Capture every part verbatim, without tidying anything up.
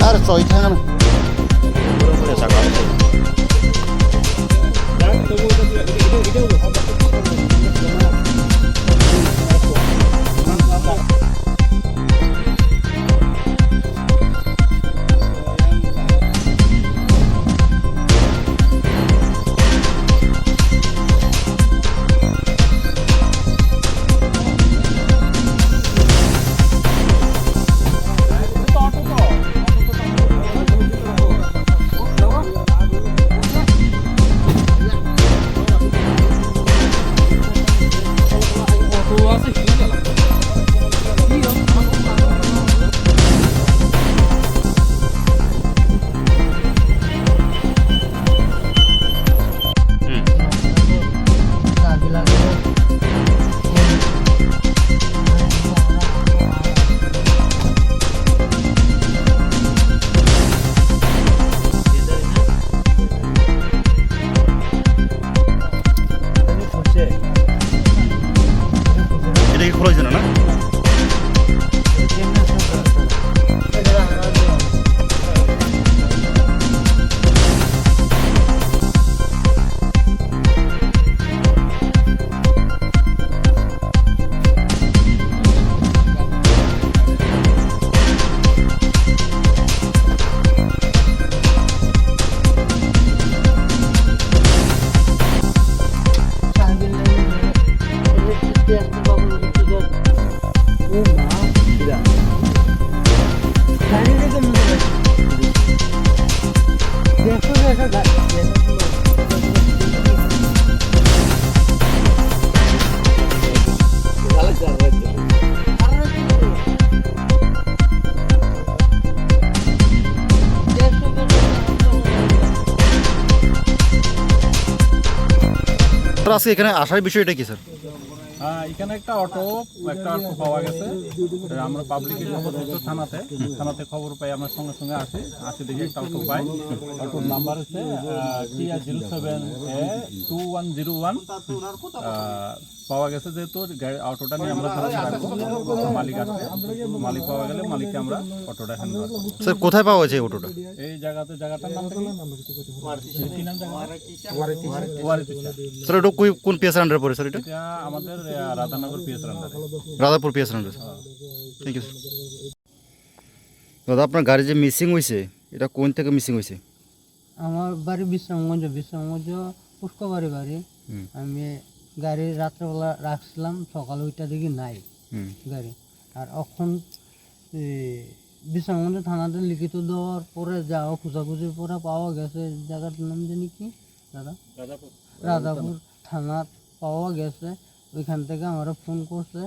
Ar soi thang. এটা কি খোলা হয়েছে না, না? স্যার, আজকে এখানে আসার বিষয়টা কি, স্যার? আহ, এখানে একটা অটো, একটা অটো পাওয়া গেছে। তো আমরা পাবলিকের খবর দিতে থানাতে, থানাতে খবর পাই আমরা সঙ্গে সঙ্গে আসি, আসি দেখি একটা অটো পাই। অটোর নাম্বার হচ্ছে, আহ, টিআর জিরো সেভেন এ টু ওয়ান জিরো ওয়ান। আহ, পাওয়া গেছে যেহেতু গাড়ি, অটোটা নিয়ে আমরা থানাতে রাখবো। মালিক আসছে, মালিক পাওয়া গেলে মালিককে আমরা অটোটা হ্যান্ড ওভার করবো। স্যার, কোথায় পাওয়া গেছে এই অটোটা? এই জায়গাতে, জায়গাটার নাম কি? কি নাম জায়গা? ওয়ারিতিশা। স্যার, এটা কই, কোন পিএসআর আন্ডারে পড়ে, স্যার, এটা? এটা আমাদের, আহ, রাধানগর পিএসআর আন্ডারে। রাধাপুর পিএসআর আন্ডারে। হ্যাঁ। Thank you, sir. দাদা, আপনার গাড়ি যে মিসিং হয়েছে, এটা কোন থেকে মিসিং হয়েছে? আমার বাড়ি বিশ্রামগঞ্জ, বিশ্রামগঞ্জ পুষ্কবাড়ি বাড়ি। হুম। আমি গাড়ি রাত্রেবেলা রাখছিলাম, সকালে ওইটা দেখি নাই হুম। গাড়ি। আর এখন, এ, বিশ্রামগঞ্জ থানাতে লিখিত দেওয়ার পরে যা খোঁজাখুঁজির পরে পাওয়া গেছে, জায়গাটার নাম জানি কি দাদা? রাধাপুর। রাধাপুর থানাত পাওয়া গেছে, ওইখান থেকে আমরা ফোন করছে,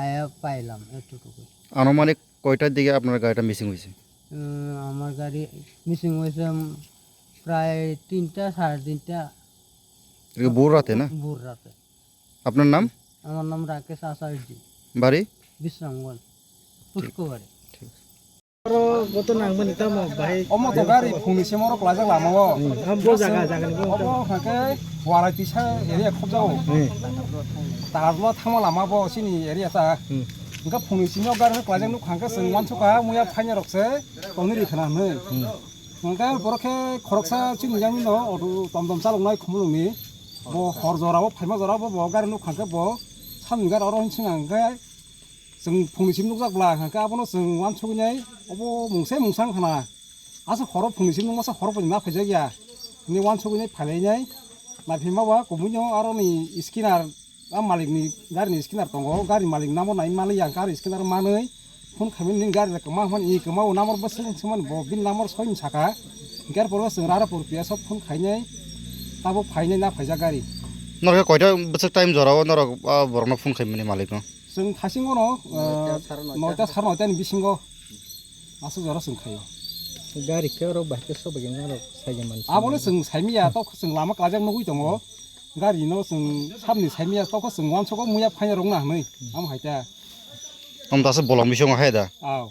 আয়া পাইলাম এতটুকু। আনুমানিক কয়টার দিকে আপনার গাড়িটা মিসিং হয়েছে? উম, আমার গাড়ি মিসিং হয়েছে, উম, প্রায় তিনটা, সাড়ে তিনটা। এটা কি ভোর রাতে না? ভোর রাতে। আপনার নাম? আমার নাম রাকেশ আচার্য। Bari? Bisramganj. Pushkobari. Oro goto nangmani tamo bahai. Omo to gari phungni simo oro kwlaijak lama o. Hmm, omo bo jaga, jaga ni bo. Obo hake Warai tisa area khobjago. Hmm. Tarlo thangma lama bo sini area ta. Hmm. Hingke phungni simo gari no kwlaijak nukha hingke chwng uansukha muya phaina rok se tonwi ri khana hwnwi. Hmm. Hingke borok khe khoroksa chini jani no auto tom tom chaloknai khumulungni. Bo hor jora o phaima jora bo, bo gari nukha hingke bo samni gari oro hinsing hingke Chwng phungni simi nukjak bwla, hwnkhe abono chwng uansuknai, obo mungsa mungsa wngkha na. Aswk horo phungni simi nukmasa horo bai na phaijakya. Hwnwi uansuknai phailainai, naiphaima ba kubui no aroni scanner, a malikni garini scanner tongo, gari malik number nai manliya, hwnkhe aro scanner manwi phone khaimani nini gari rok kwma hwnmani, i kwma o number bwswk swngmani bo bini number soi ni saka, hwnkhe aro pore chwng rara pore piya sok phone khainai, tabuk phainai na phaijak gari. Norok koita bwswk time jora o norok, ah, borokno phone khaimani malikno? Chwng thasing ono, noita, sare noita ni bisingo aswk jora chwng khaio. Gari khe oro bahai khe sok bai khe norok saija mansi. Abono chwng saimiya, tok chwng lama kwlaijak nugwi tongo. Gari no chwng sabni saimiya, tok chwng uansukgo muya phaina rwngna hwnwi. Amo hai ta. Om dasa bolong bisingo hai da. Aw.